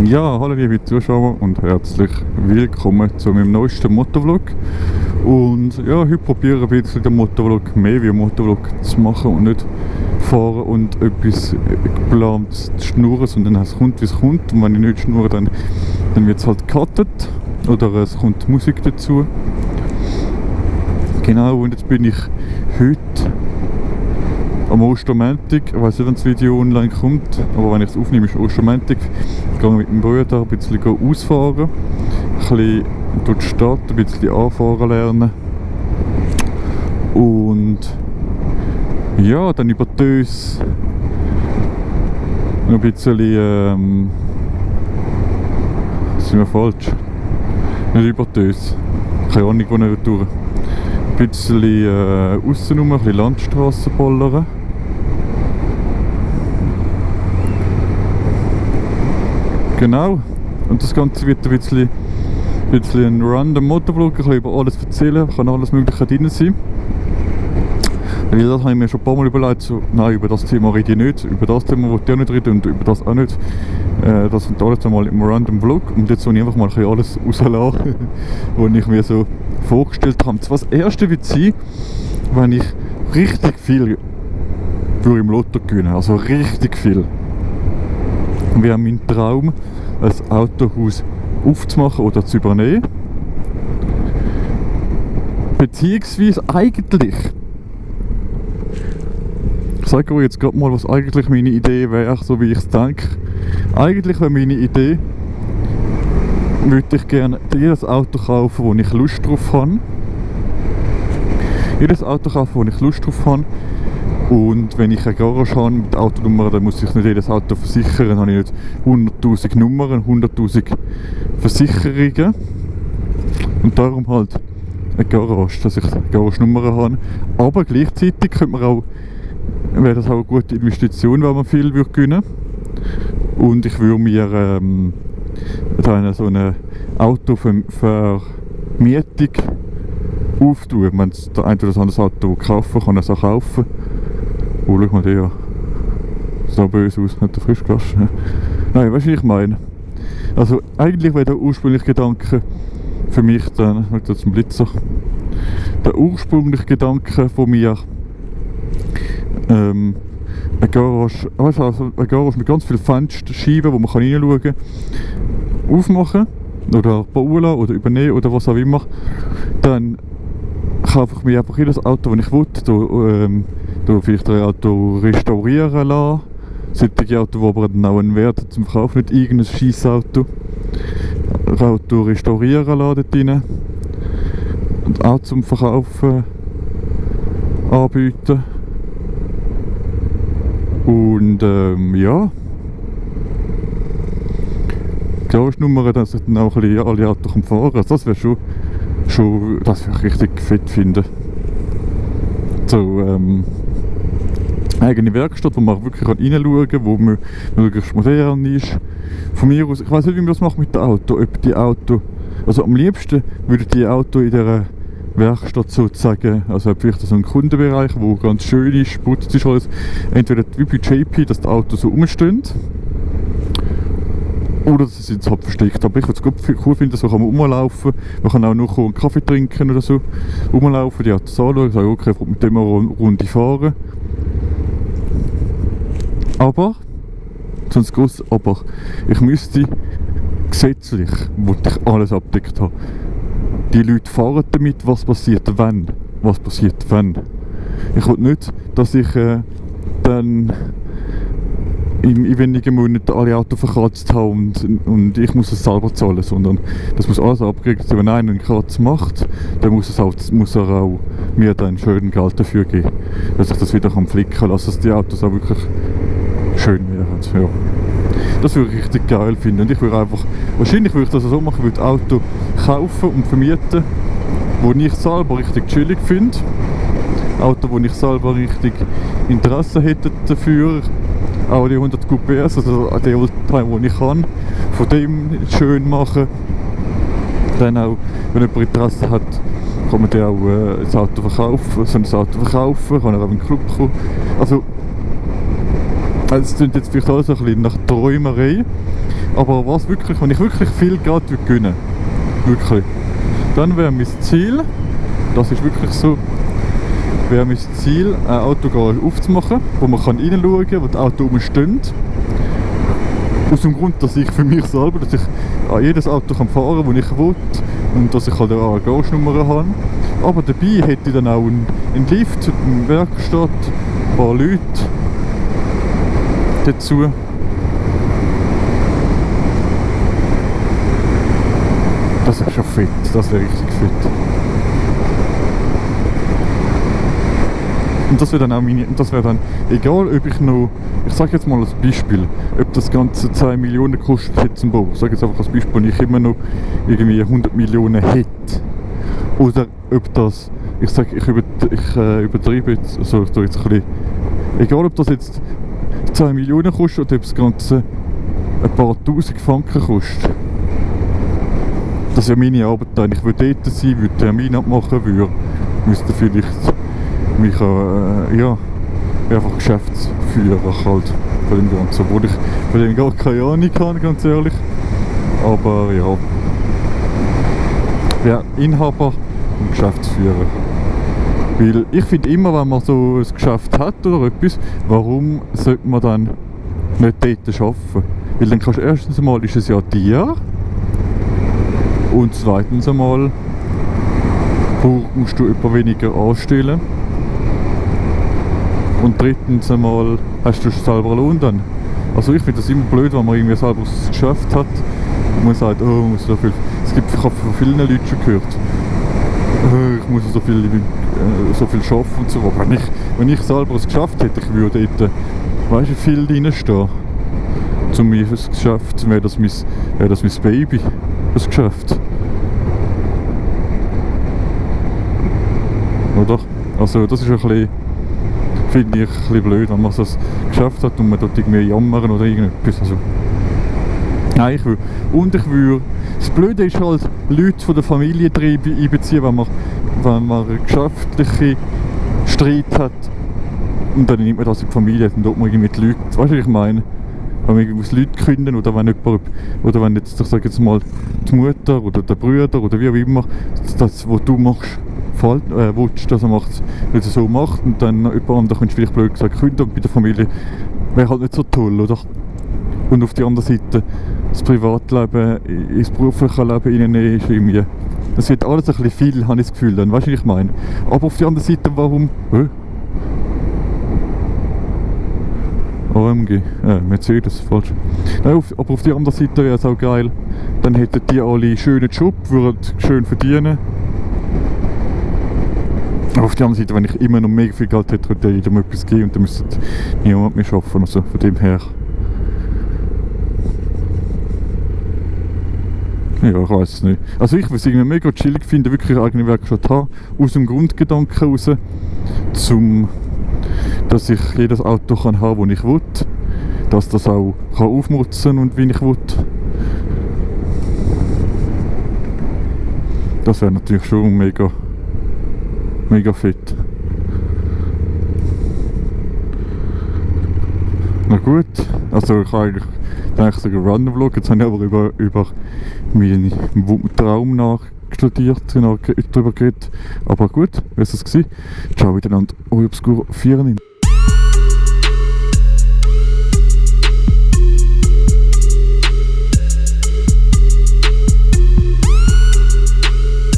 Ja, hallo liebe Zuschauer und herzlich willkommen zu meinem neuesten Motovlog. Und ja, heute probiere ich ein bisschen den Motovlog mehr wie ein Motovlog zu machen und nicht fahren und etwas geplant zu schnurren, sondern es kommt wie es kommt. Und wenn ich nicht schnurre, dann wird es halt gecuttet oder es kommt Musik dazu. Genau, und jetzt bin ich heute am Ostermontag, ich weiß nicht, wenn das Video online kommt, aber wenn ich es aufnehme, ist Ostermontag. Ich gehe mit meinem Bruder ein bisschen ausfahren, ein bisschen durch die Stadt, ein bisschen anfahren lernen. Und ja, dann über die Dös noch ein bisschen, sind wir falsch? Nicht über die Dös, keine Ahnung, wo nicht durch. Ein bisschen aussen rum, ein bisschen Landstrasse bollern. Genau, und das Ganze wird ein bisschen ein random Motovlog, ich kann über alles erzählen, kann alles mögliche drin sein. Weil das habe ich mir schon ein paar Mal überlegt, so, nein, über das Thema rede ich nicht, über das Thema wollte ich auch nicht reden und über das auch nicht. Das sind alles einmal im random Vlog und jetzt soll ich einfach mal ein bisschen alles rauslassen, was ich mir so vorgestellt habe. Das erste wird sein, wenn ich richtig viel im Lotto gewinne, also richtig viel. Wäre mein Traum, ein Autohaus aufzumachen oder zu übernehmen. Beziehungsweise eigentlich, ich sage euch jetzt gerade mal, was eigentlich meine Idee wäre, so wie ich es denke. Eigentlich wäre meine Idee, würde ich gerne jedes Auto kaufen, wo ich Lust drauf habe. Jedes Auto kaufen, wo ich Lust drauf habe. Und wenn ich eine Garage habe mit Autonummern, dann muss ich nicht jedes Auto versichern. Dann habe ich nicht 100'000 Nummern, 100'000 Versicherungen. Und darum halt eine Garage, dass ich Garage-Nummern habe. Aber gleichzeitig könnte man auch, wäre das auch eine gute Investition, wenn man viel gewinnen würde. Und ich würde mir so ein Autovermietung auftun. Wenn der ein oder das Auto kaufen kann, es auch kaufen. Oh, schau mal der. So böse aus, nicht der Frischgast. Nein, weißt du, wie ich meine? Also eigentlich wäre der ursprüngliche Gedanke für mich dann, ich mache jetzt einen Blitzer, der ursprüngliche Gedanke von mir, eine Garage, also eine Garage mit ganz vielen Fenstern, Scheiben, wo man reinschauen kann, aufmachen oder bauen lassen oder übernehmen oder was auch immer. Dann kaufe ich mir einfach jedes Auto, das ich will, vielleicht ein Auto restaurieren lassen. Solche Autos, die aber dann auch einen Wert zum Verkauf, nicht irgendein scheiß Auto. Ein Auto restaurieren lassen dort rein. Und auch zum Verkaufen anbieten. Und ja. Die Garage-Nummern, dass ich dann auch ein bisschen alle Autos fahren kann. Das wäre schon das würde ich richtig fett finden. So, eigene Werkstatt, wo man wirklich reinschauen kann, wo man wirklich modern ist. Von mir aus, ich weiß nicht, wie man das macht mit dem Auto. Ob die Auto, also am liebsten würde die Auto in dieser Werkstatt sozusagen, also vielleicht so ein Kundenbereich, wo ganz schön ist, putzt ist alles, entweder wie bei JP, dass die Autos so rumstehen. Oder sie sind halt versteckt. Aber ich würde es cool finden, so kann man rumlaufen. Man kann auch noch einen Kaffee trinken oder so. Rumlaufen, die Autos anschauen, sagen, okay, ich will mit dem eine Runde fahren. Aber, so ein grosses Aber, ich müsste gesetzlich, wollte ich alles abdeckt haben. Die Leute fahren damit, was passiert wenn. Was passiert wenn. Ich will nicht, dass ich dann in wenigen Monaten alle Autos verkratzt haben und ich muss es selber zahlen, sondern das muss alles abgeregelt sein. Wenn einer einen Kratz macht, dann muss er auch mir dann schön Geld dafür geben, dass ich das wieder flicken kann, dass die Autos auch wirklich schön werden. Ja. Das würde ich richtig geil finden. Und ich würde wahrscheinlich würde ich das so machen, ich würde Auto kaufen und vermieten, wo ich selber richtig chillig finde. Auto, wo ich selber richtig Interesse hätte dafür. Auch die 100 Coupés, also den Oldtimer, den ich kann, von dem schön machen. Dann auch, wenn jemand Interesse hat, kann man dann auch das Auto verkaufen, kann er auch in den Club kommen. Also, es klingt jetzt vielleicht alles ein bisschen nach Träumerei, Aber was wirklich, wenn ich wirklich viel Geld gewinnen würde, wirklich, dann wäre mein Ziel, das ist wirklich so, wäre mein Ziel, eine Autogarage aufzumachen, wo man reinschauen kann, wo die Autos rumstehen. Aus dem Grund, dass ich für mich selber, dass ich an jedes Auto fahren kann, das ich will und dass ich halt eine Garagenummer habe. Aber dabei hätte ich dann auch einen Lift, eine Werkstatt, ein paar Leute dazu. Das ist schon fett, das wäre richtig fett. Und das wäre dann auch meine, das wäre dann, egal ob ich noch, ich sage jetzt mal als Beispiel, ob das Ganze 2 Millionen kostet jetzt zum Bau, ich sage jetzt einfach als Beispiel, wenn ich immer noch irgendwie 100 Millionen hätte. Oder ob das, ich sage, ich übertreibe jetzt, also jetzt ein bisschen, egal ob das jetzt 2 Millionen kostet oder ob das Ganze ein paar tausend Franken kostet. Das ist ja meine Arbeit dann. Ich würde dort sein, würde Termine abmachen, müsste vielleicht mich einfach Geschäftsführer halt von dem Ganzen. Obwohl ich von dem gar keine Ahnung habe, ganz ehrlich. Aber ja. Ja, Inhaber und Geschäftsführer. Weil ich finde immer, wenn man so ein Geschäft hat oder etwas, warum sollte man dann nicht dort arbeiten? Weil dann kannst du erstens einmal, ist es ja dir. Und zweitens einmal musst du etwas weniger anstellen. Und drittens einmal hast du selber Lohn dann. Also ich finde das immer blöd, wenn man irgendwie selber das Geschäft hat und man sagt, oh, man muss so viel. Ich habe von vielen Leuten schon gehört, ich muss so viel arbeiten und so. Aber wenn ich selber es geschafft hätte, ich würde dort, weißt du, viel reinstehen. Zu mir das Geschäft, wäre das mein Baby, das Geschäft. Oder? Also das ist ein bisschen, finde ich, ein bisschen blöd, wenn man so ein Geschäft hat und man dort irgendwie jammern oder irgendetwas. Also, nein, ich würde. Das Blöde ist halt, Leute von der Familie einbeziehen, wenn man geschäftliche Streit hat und dann nimmt man das in die Familie und dort man irgendwie die Leute, weißt du, was ich meine? Wenn man irgendwie Leute künden oder wenn jetzt, ich sage jetzt mal, die Mutter oder der Bruder oder wie auch immer, das was du machst, willst, dass er macht, nicht so macht und dann jemand anderes könnte vielleicht blöd gesagt künden und bei der Familie wäre halt nicht so toll, oder? Und auf der anderen Seite, das Privatleben, das berufliche Leben innen ist irgendwie, es wird alles ein bisschen viel, habe ich das Gefühl, dann, weißt du, was ich meine? Aber auf der anderen Seite, warum? AMG, Mercedes, falsch. Nein, aber auf der anderen Seite wäre es auch geil, dann hätten die alle einen schönen Job, würden schön verdienen. Aber auf der anderen Seite, wenn ich immer noch mega viel Geld hätte, könnte jedem etwas geben und dann müsste niemand mehr arbeiten, also von dem her. Ja, ich weiß es nicht. Also ich würde es irgendwie mega chillig finden, wirklich eine eigene Werkstatt haben, aus dem Grundgedanken heraus, dass ich jedes Auto kann haben, das ich will, dass das auch kann aufmutzen und wie ich will. Das wäre natürlich schon mega fett. Na gut, also ich habe eigentlich sogar Run-Vlog, jetzt habe ich aber über meinen Traum nachstudiert, darüber geredet. Aber gut, wie war es? Ciao miteinander, euer Obscur 94.